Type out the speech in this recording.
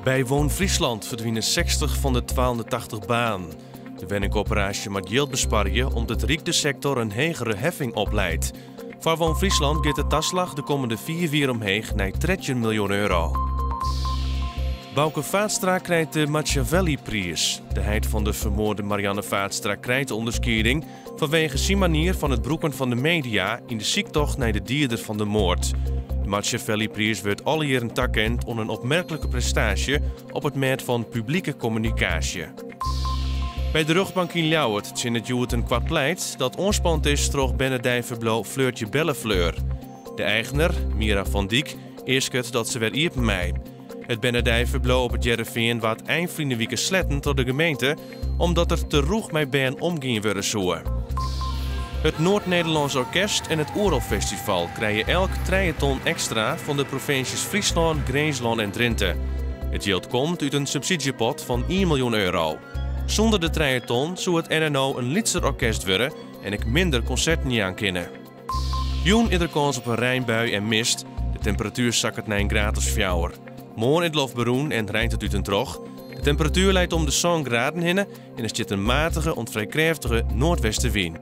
By WoonFriesland ferdwine 60 fan de 280 banen. De wenningkorporaasje moat jild besparje om't it Ryk de sektor in hegere heffing opleit. Foar WoonFriesland giet de taslach de kommende fiif jier omheech nei 13 miljoen euro. Bauke Vaatstra krijt de Machiavelli-priis. De heit fan de fermoarde Marianne Vaatstra krijt de ûnderskieding fanwege syn manier fan it brûken fan de media yn de syktocht nei de dieder fan de moard. De Machiavelli-priis wurdt alle jierren takend oan in opmerklike prestaasje op it mêd fan publike kommunikaasje. By de rjochtbank yn Ljouwert tsjinnet hjoed in koart pleit dat oanspand is troch bernedeiferbliuw Fleurtje Bellefleur. De eigner, Mira van Dyk, easket dat se wer iepen mei. It bernedeiferbliuw op It Hearrenfean waard ein ferline wike sletten troch de gemeente omdat der te rûch mei bern omgien wurde soe. It Noord-Nederlands Orkest en it Oerolfestival krije elk trije ton ekstra fan de provinsjes Fryslân, Grinslân en Drinte. It jild komt út in subsydzjepot fan ien miljoen euro. Sûnder de trije ton soe it NNO in lytser orkest wurde en ek minder konserten jaan kinne. Jûn is der kâns op in reinbui en mist. De temperatuer sakket nei in graad as fjouwer. Moarn is it loft berûn en reint it út en troch. De temperatuer leit om de sân graden hinne en der stiet in matige oant frij krêftige noardwestewyn.